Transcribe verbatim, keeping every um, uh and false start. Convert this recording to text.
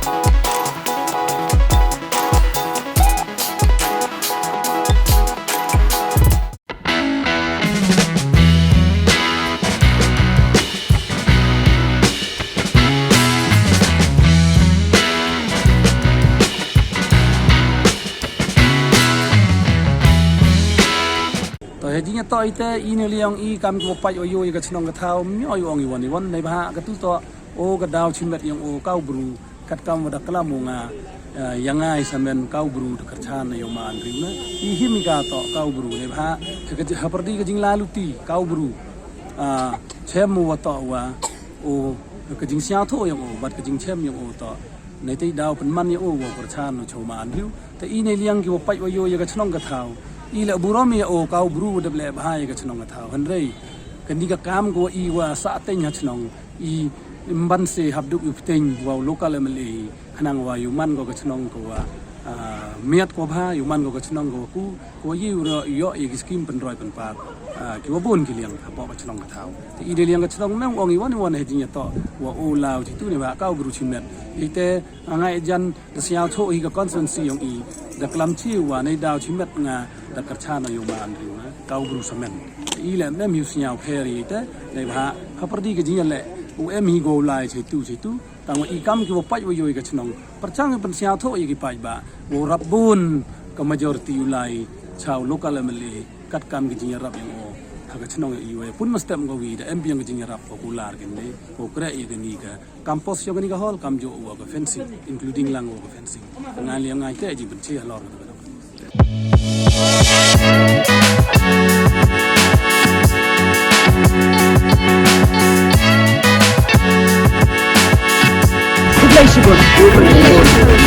To hei jingyatoh i te, i ne liang i kam ki wa pait wa yoh ya ka chnong ka thaw, ym yoh i ong i wan i wan, neibhah katu toh, o ka daw chimet yong o kaw bru, katkam wa da klam u nga, ah, ya nga i samen kaw bru da kyrchan na yow ma Andrew na. I him i ka toh kaw bru, neibhah, ka, ka, hapyrdi ka jinglaluti, kaw bru, ah, chem u wa toh wa, o, ka jingsñiawthuh yong o, bad ka jingchem yong o toh. Neitei daw pynman ya o wa kyrchan u cha u ma Andrew. Te i ne liang ki wa pait wa yoh ya ka chnong ka thaw. I la burom ya o kaw bru wa dep leh bha ya ka chnong ka thaw. Hynrei, kani ka kam ko i wa sah teng ha chnong. I ym ban se hap duk u pteng wa u local M L A. Khnang wa yow man ko ka chnong ko wa, ah, miat ko bha, yow man ko ka chnong ko wa ku. Ko wa yoh, yoh ya ki scheme pynroi pynpar, ah, ki wa bun ki liang hapoh ka chnong ka thaw. Te i de liang ka chnong nang ong i wan i wan hei jingyatoh wa u law chitu neibhah kaw bru chimet. I te, ah, nga i jan da sñiawthuh hi ka constituency yong i, da klam chi wa neidaw chimet nga da kyrchan na yow ma Andrew na, kaw bru samen. Te i le em hi u sñiaw pher i te, neibhah hapyrdi ka jingyaleh, u em hi ko u lai chitu chitu. Tang wa i kam ki wa pait wa yoh ya ka chnong. Pyrchang i pynsñiawthuh ya ki paidbah. Wow rap bun ka majority u lai cha u local M L A. Katkam ki jingyarap yong o ha ka chnong ya i wa pun ma step ko wi da em biang ka jingyarap ko kular kini. Ko kreh ya kani ka campus yong kani ka hall kamjooh wa ka fencing, including lang wa ka fencing. Nga liang nga i te jingpynche halor ka. Khublei shibun.